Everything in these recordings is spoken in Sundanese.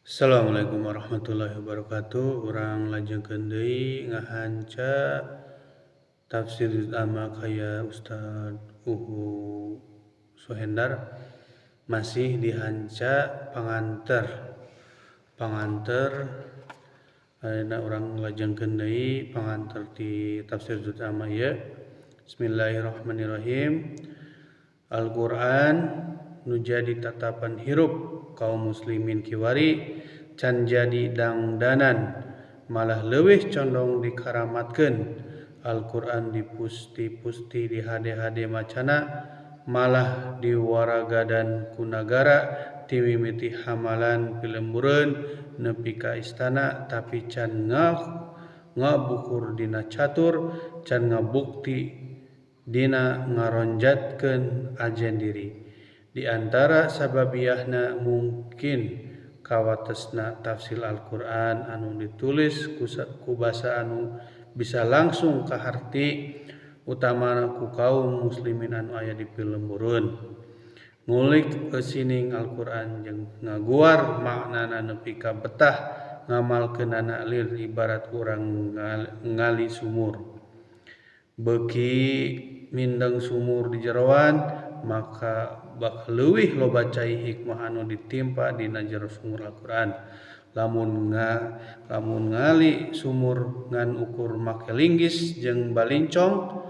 Assalamualaikum warahmatullahi wabarakatuh. Urang lajengkeun deui ngahanca tafsir utama kaya Ustad Uhu Suhendar, masih dihanca panganter. Panganter ayeuna urang lajengkeun deui panganter ti tafsir utama ieu. Bismillahirrahmanirrahim. Al-Qur'an nu jadi tatapan hirup kaum muslimin kiwari can jadi dangdanan, malah leuwih condong dikaramatkeun. Al-Qur'an dipusti-pusti di hade-hade macana, malah diwaragadan ku nagara ti mimiti hamalan pilembureun nepi ka istana, tapi can ngabukur dina catur, can ngabukti dina ngaronjatkeun ajen diri. Di antara sababiahna mungkin kawatesna tafsir Al-Qur'an anu ditulis ku basa anu bisa langsung kaharti, utamana ku kaum muslimin anu aya di pilembureun. Ngulik eusining Al-Qur'an jeung ngaguar maknana nepi ka betah ngamalkeunana lir ibarat urang ngali sumur. Beuki mindeng sumur di jeroan, maka bakal leuwih loba cai hikmah anu ditimpa dina jero sumur Al-Qur'an. Lamun ngali sumur ngan ukur make linggis jeung balincong,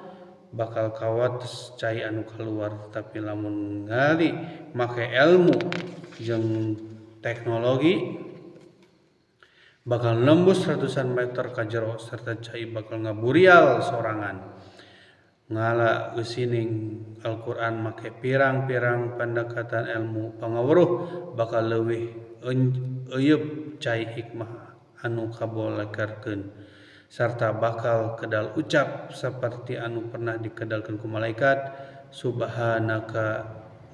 bakal kawates cai anu kaluar. Tapi lamun ngali make ilmu jeung teknologi, bakal nembus ratusan meter ka jero serta cai bakal ngaburial sorangan. Ngala eusining Al-Qur'an make pirang-pirang pendekatan ilmu pangaweruh, bakal leuwih euyeup cai hikmah anu kabolekerkeun sarta bakal kedal ucap saperti anu pernah dikedalkeun ku malaikat, subhanaka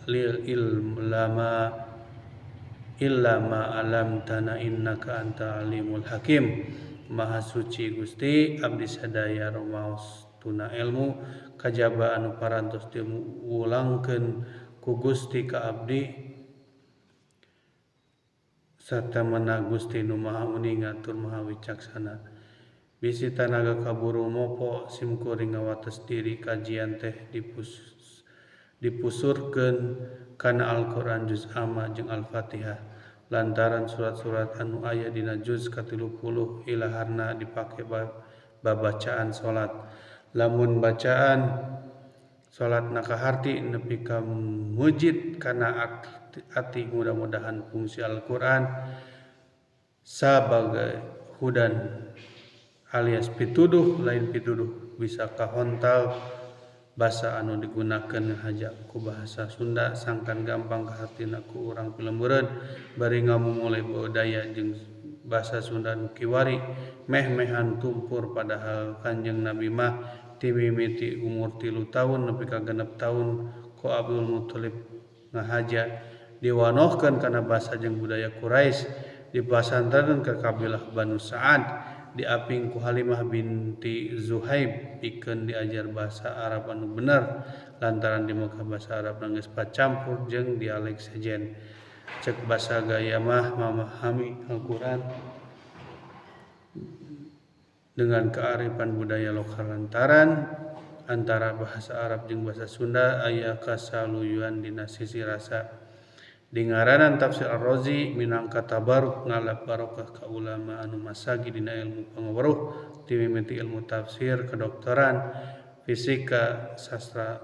lil ilma illa ma alamtana innaka anta alimul hakim. Maha suci Gusti, abdi sadaya rumaos tuna ilmu kajaba anu parantos diulangkeun ku Gusti ka abdi, sarta mena Gusti nu Maha Uninga tur Maha Wicaksana. Bisi tanaga kaburu mopo simkuring ngawates diri kajian teh dipusurkeun kana Al-Qur'an juz amma jeung Al-Fatihah, lantaran surat-surat anu aya dina juz ka-30 ilaharna dipake babacaan salat. Lamun bacaan salat nakaharti nepi ka mujid kana ati, mudah-mudahan fungsi Al-Qur'an sabagai hudan alias pituduh lain pituduh bisa kahontal basa anu digunakeun haja ku bahasa Sunda sangkan gampang kahartina ku urang pilembureun, bari ngamumule budaya jeung bahasa Sunda nu kiwari meh-mehan tumpur. Padahal Kanjeng Nabi mah ti mimiti umur 3 tahun nepi ka 6 tahun ku Abdul Muthalib ngahaja diwanohkeun kana basa jeung budaya Quraisy, dipasantrenkeun ka kabilah Banu Sa'ad, diaping ku Halimah binti Zuhaib pikeun diajar bahasa Arab anu bener, lantaran di Mekah bahasa Arab geus pacampur jeung dialek sejen. Cek basa gaya mah memahami Al-Qur'an dengan kearifan budaya lokal, lantaran antara bahasa Arab jeung bahasa Sunda aya kasaluyuan dina sisi rasa. Di ngaranan tafsir Ar-Razi minangka tabaruk ngalap barokah ka ulama anu masagi dina ilmu pangaweruh ti mimiti ilmu tafsir, kedokteran, fisika, sastra,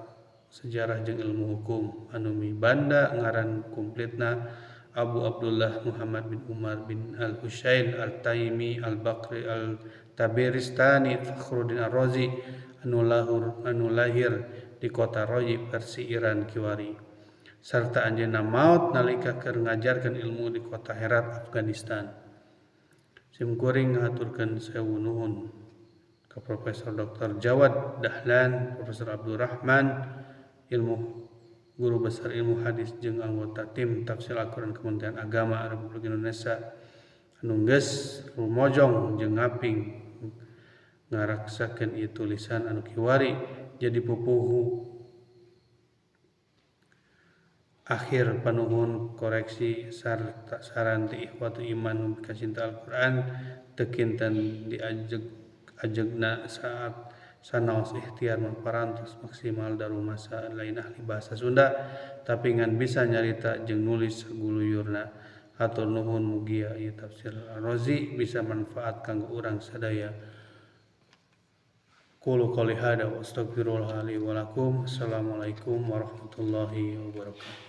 sejarah jeung ilmu hukum. Anu mibanda ngaran kumplitna Abu Abdullah Muhammad bin Umar bin Al-Husain Al-Taimi Al-Bakri Al-Taberistani Fakhruddin Ar-Razi anu lahir di kota Royi, Persia, Iran kiwari, sarta anjeunna maot nalika keur ngajarkeun ilmu di kota Herat, Afghanistan. Simkuring ngahaturkeun sewu nuhun ka Profesor Dr. Jawad Dahlan, Profesor Abdurrahman, ilmu guru besar ilmu hadis jeung anggota tim tafsir Al-Qur'an Kementerian Agama Republik Indonesia anu geus rumojong jeung ngaping ngaraksakeun ieu tulisan anu kiwari jadi pupuhu Akhir panuhun koreksi sarta saran ti ikhwatu iman kacinta Al-Qur'an teu kinten diajeg ajegna saat sanaos ikhtiar mah parantos maksimal darumasa lain ahli bahasa Sunda tapi ngan bisa nyarita jeung nulis saguluyurna. Hatur nuhun mugia ieu tafsir Ar-Razi bisa manfaat kanggo urang sadaya. Qulu qouli hada wa astaghfirullah li wa lakum. Assalamualaikum warahmatullahi wabarakatuh.